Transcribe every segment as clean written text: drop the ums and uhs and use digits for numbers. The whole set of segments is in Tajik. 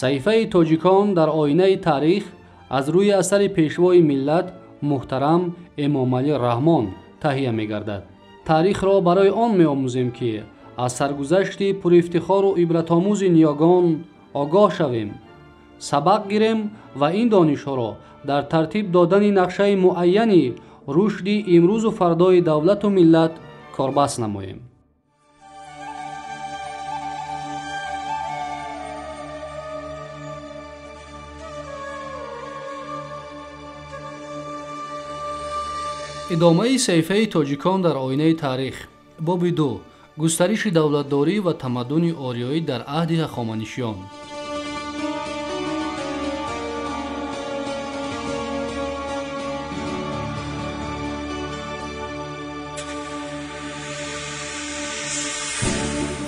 Саҳифаи тоҷикон дар оинаи таърих аз рӯи асари пешвои миллат муҳтарам Эмомалӣ Раҳмон таҳия мегардад. Таърихро барои он меомӯзем, ки аз саргузашти пурифтихору ибратомӯзи ниёгон огоҳ шавем, сабақ гирем ва ин донишҳоро дар тартиб додани нақшаи муайяни рушди имрӯзу фардои давлату миллат корбаст намоем. Идомаи саҳифаи тоҷикон дар оинаи таърих. Боби 2. Густариши давлатдорӣ ва тамаддуни ориёӣ дар аҳди ҳахоманишиён.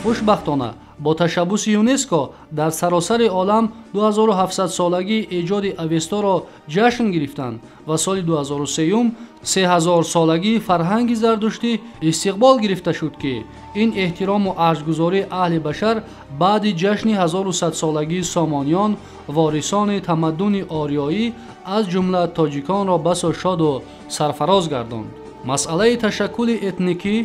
Хушбахтона, бо ташаббуси ЮНЕСКО дар саросари олам 2700-солагии эҷоди Авесторо ҷашн гирифтанд ва соли 2003 3000-солагии фарҳанги зардуштӣ истиқбол гирифта шуд, ки ин эҳтирому арҷгузории аҳли башар баъди ҷашни 1100-солагии сомониён ворисони тамаддуни ориёӣ аз ҷумла тоҷиконро басо шоду сарфароз гардонд. Масъалаи ташаккули этникӣ,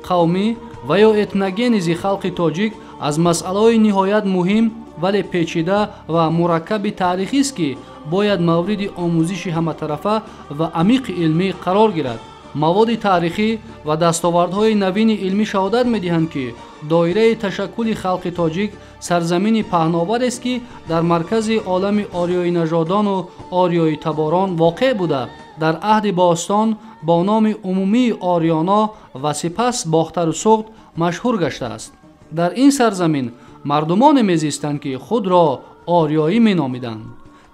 қавмӣ ва ё этногенези халқи тоҷик аз масъалаҳои ниҳоят муҳим, вале печида ва мураккаби таърихист, ки бояд мавриди омӯзиши ҳаматарафа ва амиқи илмӣ қарор гирад. Маводи таърихӣ ва дастовардҳои навини илмӣ шаҳодат медиҳанд, ки доираи ташаккули халқи тоҷик сарзамини паҳноварест, ки дар маркази олами ориёинажодону ориёитаборон воқеъ буда, дар аҳди бостон бо номи умумии Ориёно ва сипас Бохтару Суғд машҳур гаштааст. Дар ин сарзамин мардумоне мезистанд, ки худро ориёӣ меномиданд.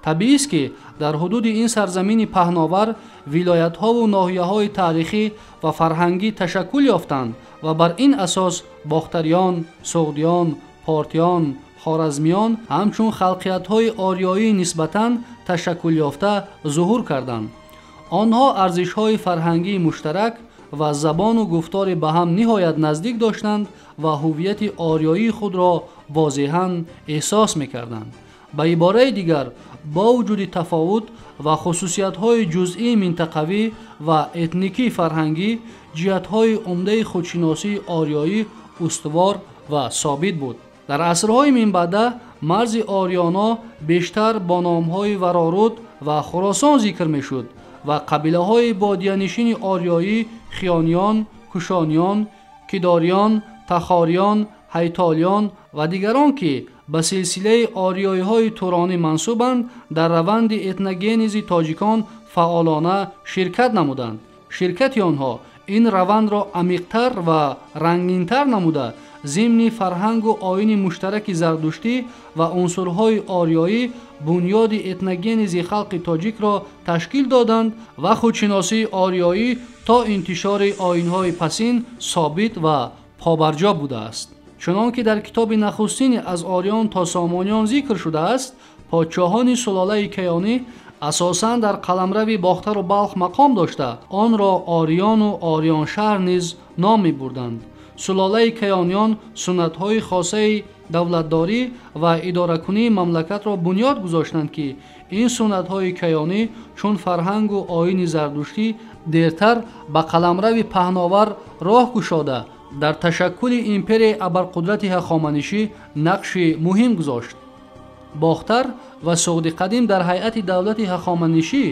Табиист, ки дар ҳудуди ин сарзамини паҳновар вилоятҳову ноҳияҳои таърихӣ ва фарҳангӣ ташаккул ёфтанд ва бар ин асос бохтариён, суғдиён, портиён, хоразмиён ҳамчун халқиятҳои ориёӣ нисбатан ташаккулёфта зуҳур карданд. Онҳо арзишҳои фарҳангии муштарак ва забону гуфтори ба ҳам ниҳоят наздик доштанд ва ҳуввияти ориёии худро возеҳан эҳсос мекарданд. Ба ибораи дигар, бо вуҷуди тафовут ва хусусиятҳои ҷузъии минтақавӣ ва этникии фарҳангӣ, ҷиҳатҳои умдаи худшиносии ориёӣ устувор ва собит буд. Дар асрҳои минбаъда марзи Ориёно бештар бо номҳои Вароруд ва Хуросон зикр мешуд ва қабилаҳои бодиянишини ориёӣ хиёниён, кушониён, кидориён, тахориён, ҳайтолиён ва дигарон, ки ба силсилаи ориёиҳои туронӣ мансубанд, дар раванди этногенези тоҷикон фаъолона ширкат намуданд. Ширкати онҳо ин равандро амиқтар ва рангинтар намуда, зимни фарҳангу оини муштараки зардуштӣ ва унсурҳои ориёӣ бунёди этногенези халқи тоҷикро ташкил доданд ва худшиносии ориёӣ то интишори оинҳои пасин собит ва побарҷо будааст. Чунон ки дар китоби нахустини аз ориён то сомониён зикр шудааст, подшоҳони сулолаи каёнӣ асосан дар қаламрави Бохтару Балх мақом дошта, онро Ориёну Ориёншаҳр низ ном мебурданд. Сулолаи каёниён суннатҳои хосаи давлатдорӣ ва идоракунии мамлакатро бунёд гузоштанд, ки ин суннатҳои каёнӣ чун фарҳангу оини зардуштӣ дертар ба қаламрави паҳновар роҳ кушода, дар ташаккули империяи абарқудрати ҳахоманишӣ нақши муҳим гузошт. Бохтар ва Суғди қадим дар ҳайати давлати ҳахоманишӣ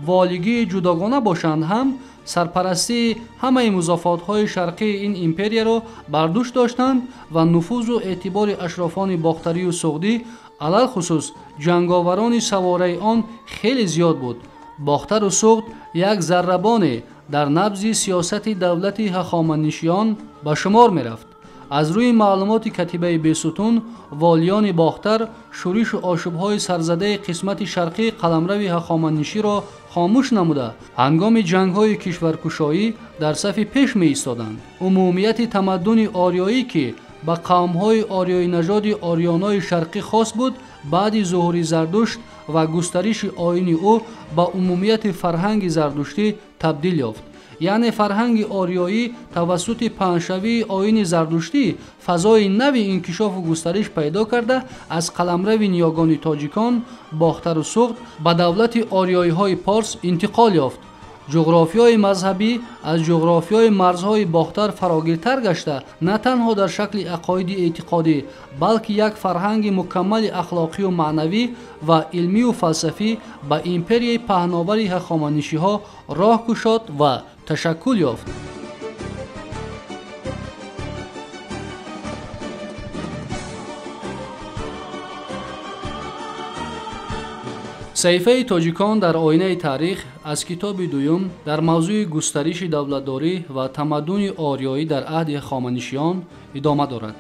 волигии ҷудогона бошанд ҳам, сарпарастии ҳамаи музофотҳои шарқии ин империяро бар дӯш доштанд ва нуфузу эътибори ашрофони бохтарию суғдӣ, алалхусус ҷанговарони савораи он хеле зиёд буд. Бохтару Суғд як заррабоне дар набзи сиёсати давлати ҳахоманишиён ба шумор мерафт. Аз рӯи маълумоти катибаи Бесутун, волиёни Бохтар шӯришу ошӯбҳои сарзадаи қисмати шарқии қаламрави ҳахоманиширо хомӯш намуда, ҳангоми ҷангҳои кишваркушоӣ дар сафи пеш меистоданд. Умумияти тамаддуни ориёӣ, ки ба қавмҳои ориёинажоди ориёнои шарқӣ хос буд, баъди зуҳури Зардушт ва густариши оини ӯ ба умумияти фарҳанги зардуштӣ табдил ёфт. Яъне фарҳанги ориёӣ тавассути паҳншавии оини зардуштӣ фазои нави инкишофу густариш пайдо карда, аз қаламрави ниёгони тоҷикон, Бохтару Суғд ба давлати ориёиҳои порс интиқол ёфт. Ҷуғрофиёи мазҳабӣ аз ҷуғрофиёи марзҳои Бохтар фарогиртар гашта, на танҳо дар шакли ақоиди эътиқодӣ, балки як фарҳанги мукаммали ахлоқию маънавӣ ва илмию фалсафӣ ба империяи паҳновари ҳахоманишиҳо роҳ кушод ва ташаккул ёфт. Саҳифаи тоҷикон дар оинаи таърих аз китоби дуюм дар мавзӯи густариши давлатдорӣ ва тамаддуни ориёӣ дар аҳди ҳахоманишиён идома дорад.